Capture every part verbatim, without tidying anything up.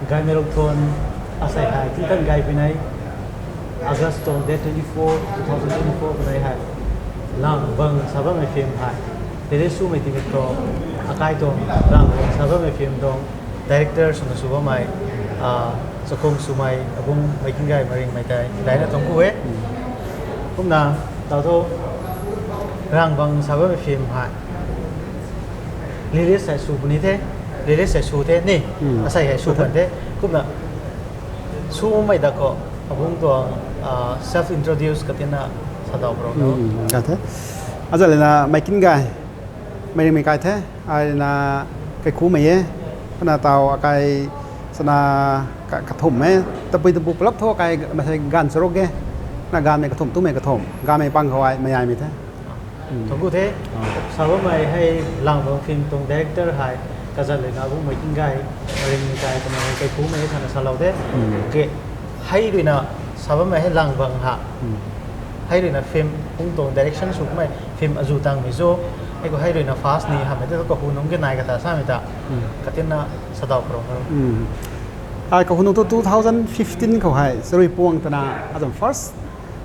Gaymei Rukthan asei hei tingtan gay pinei August tuang date twenty four, two thousand twenty four kanei hei Langvang sa bammei film hei release swmei tingmik khou akai tuang Langvang sa bammei film tuang director swna sw bammei, ah, Chakhung Swmei Abung Meikinggay Maringmei tei daina tuang ku e. Kumna tau thu Langvang sa bammei film hei release hei sw puni the, release hei sw the ni, asei hei sw pan the. Kumna swmei da khou Abung tuang, ah, self introduce katina sa dau bro no. Ka the. Azalina Meikinggay Maringmei kai the, ai na Kaikhumei e, kana tau akai sana ka, kathum e, tabui tabu pulap thu akai masei ganv charuk e, na ganvmei kathum tumei kathum, ganvmei pang khou ai mayaimei the. Thangc ku the, sa bammei hei Langvang film tuang director hei, kazat lena Abung Meikinggay Maringmei kai kamei hei Kaikhumei e sana salou the. Ke, hei ruina sa bammei hei Langvang ha. Hei ruina film pung tuang direction sw kummei film azu tangmei cho, hei khou hei ruina first ni hamei thu kahu nungc ke nai kata samei ta katina sa dau karo. Ai kahu nungc thu two thousand fifteen khou hei Charui Puang twna azam first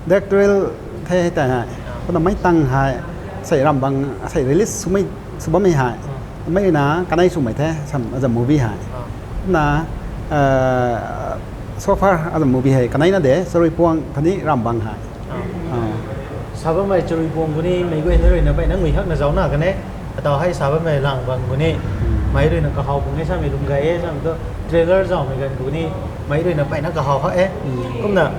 directorial the hei tei hei. Kumna mei tang hei sei Ramvang sei release swmei sw bammei hei, mei ruina kanei swmei the sam azam movie hei. Na, so far azam movie hei kaneina de Charui Puang khatni Ramvang hei. Sa bammei Charui Puang khou ni meic guay na ruina mpeyna ngui hakna zaucna kan e. Atau hei sa bammei Langvang khou ni meic ruina kahaw pung e samei lum gay e samei thu trailer zaucmei ganv khou ni meic ruina mpeyna kahaw hak e. Kumna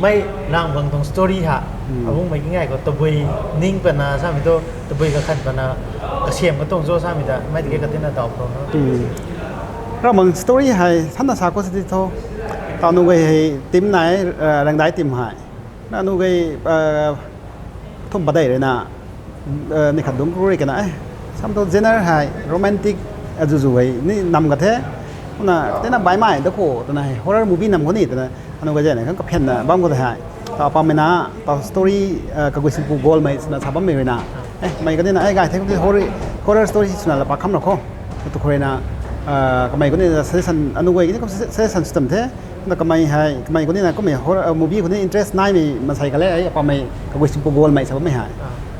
mei Langvang tuang story ha, Abung Meikinggay khou tabui ning pana samei thu tabui kakhan pana kasiam katuang cho samei ta mei tiki katina dau pro na. Ramvang story hei thanna sa khou sidi thu, tau nu gay hei team nai, Rangdai team hei na nu gay thum padeih ruina ni khat dungc kru rui kana e, sam thu genre hei romantic azuzu hei ni nam ka the. Kumna katina baihmei da khou twna hei horror movie nam khou ni twna anu kazana khang kaphianna bam khou tei hei, tau pammei na, tau story, Kaguisimpu Golmei swna sa bammei ruina, mei kanina ai gay the khou horror story swna la pa kham ra khou, tu khou ruina kamei kanina suggestion anu gay ni suggestion system the. Na kamei hei kamei kanina kummei movie khou ni interest naimei masei kale, ai pammei Kaguisimpu Golmei sa bammei hei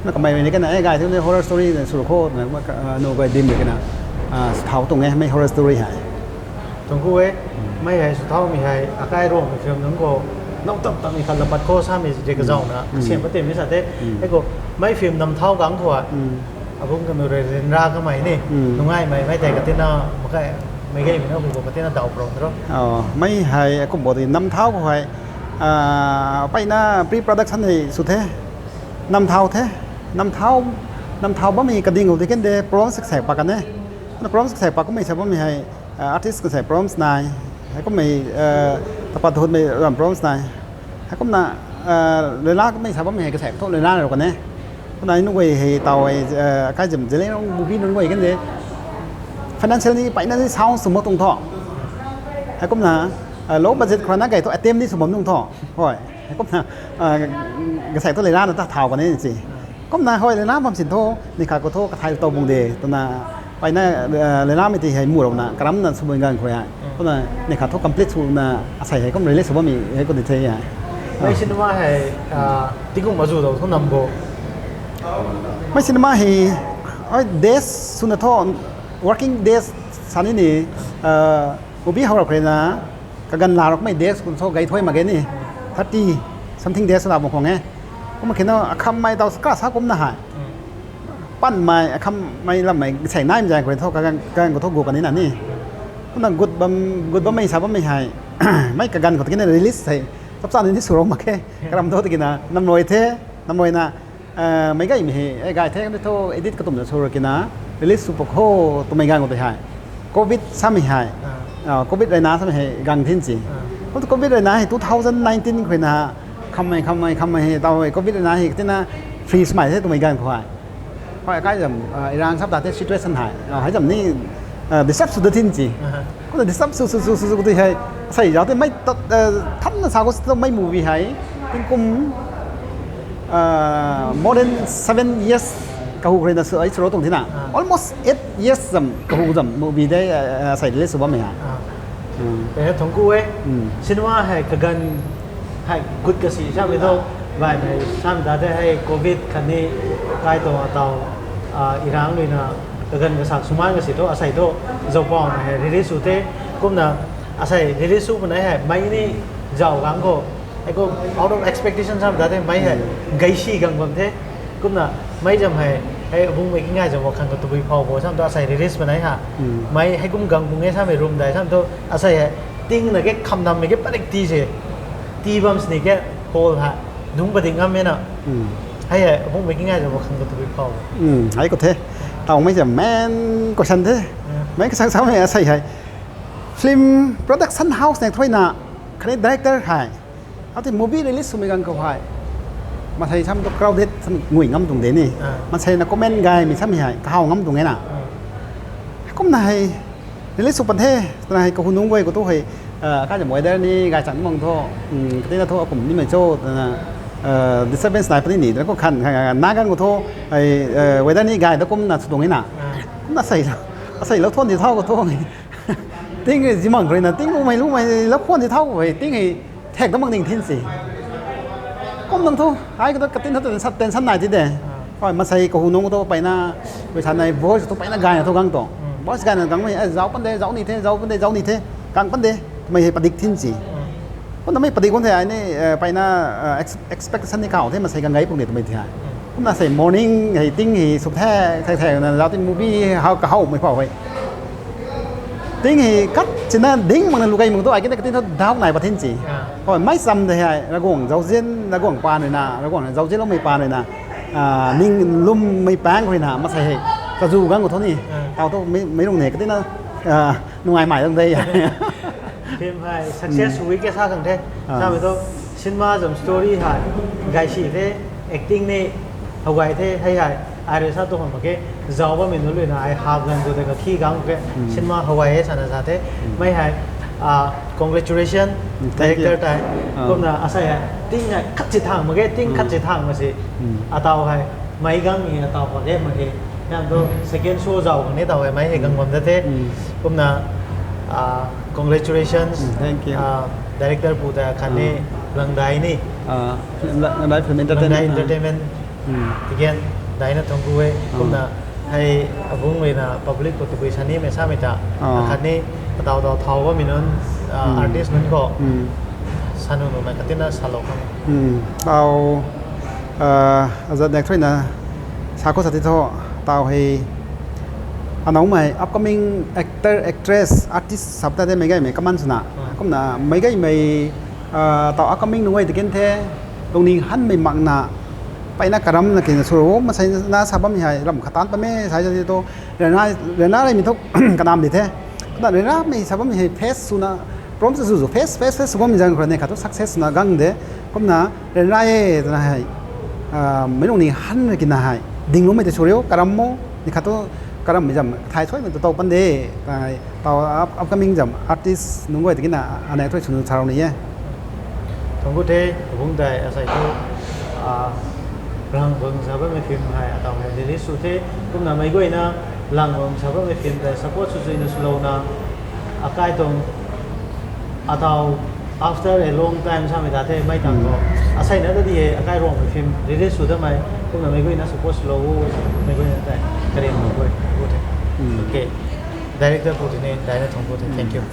na kamei ruina kana ai gay the khou horror story sw ra khou twna anu gay dim rui kana thau tuang e mei horror story hei. Thangc ku e, mei hei swthaumei hei akai Ruangmei film nunc khou now tam tamei khat lapat khou samei de kazauna kasiam katemei sa the. Hei khou mei film nam thau kang khou a, Abung kanu rui ryanra kamei ni nungaimei mei tei katina makai mei gaymei na hu khou katina dau pro ro. Mei hei akum bo di nam thau khou hei mpeyna pre-production hei sw the, nam thau the, nam thau, nam thau bammei kading khou di kan de proms kasaek pat kan e. Na proms kasaek pat kummei sa bammei hei artist kasaek proms nai, heikummei tapat thunmei ram proms nai. Heikumna lena kummei sa bammei hei kasaek thu lena ru kan e. Kumna nu gay hei tau hei akai zam Zeliangrong movie nunc guay kan de financial ni mpeyna ni sound sw mak tuang tho. Heikumna low budget khou na gay thu attempt ni sw bam tuang tho. Hoi, heikumna kasaek thu lena na ta thau kan e si. Kumna hoi lena bam sin thu ni khat khou thu kathai tau bung de twna mpeyna lenamei ti hei mu rouna karamna swmei ganv khou hei kumna ni khat thu complete swna asei hei kum release sw bammei hei khou di the hei. Mei cinema hei tingkum azu dau thu nam bo? Mei cinema hei days swna thu working days sa ni ni movie how rap khou ruina kaganv la rap kummei days khou thu gay thuy mak ge ni, thirty something days swna bam khwang e. Kumna khe na akhammei tau kasa kumna hei panmei akhammei lammei sei naimei zaeng khou thu kaganv khou thu gu kan ni na ni. Kumna gut bam, gut bammei sa bammei hei mei kaganv khou tikina release hei chapcha ni ni sw rou mak khe. Karam thu tikina namrui the, namruina meic gaymei hei gay the kan thu edit katumna sw ra kina release sw pak khou twmei ganv khou tei hei covid samei hei, covid ruina samei hei gang thin si. Kum thu covid ruina hei two thousand nineteen khou ruina khammei khammei khammei hei tau hei covid ruina hei katina freeze mei the twmei ganv khou hei. Hoi, akai zam Iran sap ta the situation hei hei zam ni disturb sw da thin si. Kumna disturb sw sw sw sw sw tei hei sei zauc tei mei thanna sa khou si tu mei movie hei tingkum more than seven years kahu khou ruina sw ai sw rou tuang thina, almost eight years zam kahu zam movie de sei release sw bammei hei. Tei hei thungc ku e. Cinema hei kaganv hei gut kasi samei thu, baihmei sam ta the hei covid khatni kai tuang ataw, irang ruina kaganv kasak suman kasi thu asei thu, Zopau na hei release sw the. Kumna asei release sw puni hei mei ni zau gang khou, hei kum out of expectation sam ta the, mei hei gaisi gang bam the. Kumna mei zam hei, hei abungmei kingai zam khang ka tabui phau bo sam thu asei release puni ha. Mei hei kum gang pung e samei room dai sam thu asei hei tingna ke khamnammei ke padik ti se. Ti bam sini ke hall hei dungc padik ngam e na. Hei hei abungmei kingai zam khang ka tabui phau. Hei khou the. Tawmei zam main question the. Mei kasak samei asei hei film production house nek thuina, khatni director hei, atei movie release swmei gang khou hei, mansei sam tu crowded sam ngui ngam tuang de ni. Mansei na comment gaymei samei hei kahaw ngam tuang e na. Kumna hei release sw pan the, twna hei kahunungc guay khou thu hei, kai zam weather ni gay chang mang thu, katina thu akum nimei cho twna, disturbance nai puni ni twna khou khan, na gang khou thu hei, weather ni gay ta kumna sw tuang e na. Kumna asei, asei lou thuan di thau khou thu, ting e zimang ruina ting lumei lumei lou khwan di thau khou hei ting hei thek ta mak ding thin si. Kum nang thu, ai khou tu katin thu tension, tension nai ti de. Hoi, mansei kahunungc khou tu peyna, koi sa nai voice thu peyna gayna thu gang tuang. Voice gayna gangmei, zauc pan de, zauc ni the, zauc pan de, zauc ni the, gang pan de, twmei hei padik thin si. Kumna mei padik kum the ai ni, peyna, expectation ni kaw the, mansei gang gay pung de twmei the ai. Kumna sei morning hei ting hei sw the, the, the na zauc tin movie hei kahawmei phau hei ting hei khat sina ding makna lu gay mak tu ai kina katin thu doubt nai pat thin si. Hoi, mei cham de hei Ravguangc zauzian, Ravguangc paan ruina, Ravguangc zauzianloumei paan ruina, ning lwmmei paengc ruina mansei hei kazu gang khou thu ni, taw thu mei, meic lung ni katina, nungai mai dang de. Film hei success sw e ke sa khang the. Samei thu cinema zam story hei gaisi the, acting ni how gay the, hei hei ai rui sa tu khang mak ke, zauc bammei nunc ruina ai hap ganv zu de kakhi gang ke, cinema how gay e sana sa the. Mei hei, congratulation director tei. Kumna asei hei ting hei khat si thang mak ke, ting khat si thang mak si, ataw hei meic gang ni ataw khou re mak ke, yam thu second show zauc khang ni taw hei mei hei gang bam da the. Kumna, congratulations director pu ta khatni Langdai ni, Langdai Film Entertainment, Entertainment, again daina thungc ku e. Kumna hei abungc ruina public khou tabui sa nimei samei ta, khatni ataw taw thau bammei nunc, artist nunc khou sanu numei katina salou khang. Taw, azat nek thuina sa khou sa ti thu, taw hei anoumei upcoming actor, actress, artist sap ta de mei gaymei kaman swna, kumna mei gaymei, taw upcoming nunc guay ta ken the, lungning hanmei makna, peyna karamna kina sw ro, mansei na sa bammei hei ram khat taanc pammei sa ti thu, ryanra, ryanra reymei thu kanam di the. Kumna ryanramei sa bammei hei face swna, prom sa zu zu face, face, face sw bammei zaeng khou ni khat thu success swna gang de. Kumna ryanra e twna hei, meic lungning han kina hei dingloumei tei sw rio, karam o, ni khat thu karammei zam thay suaimei tu tow pan de, taw upcoming zam artist nunc guay ta kina anei thu swnu sa rou ni e. Thungc ku the, abungc tei asei thu, Rangvang sa bammei film hei ataw hei release sw the. Kumna meic guayna Rangvang sa bammei film tei support sw chuina swlouna, akai tuang ataw after a long time samei ta the mei tang khou, aseina ta di hei akai Ruangmei film release sw damei, kumna meic guayna support swlou, meic guayna tei karian mak guay ku the. Okay, director pu tini daina thungc ku the. Thank you.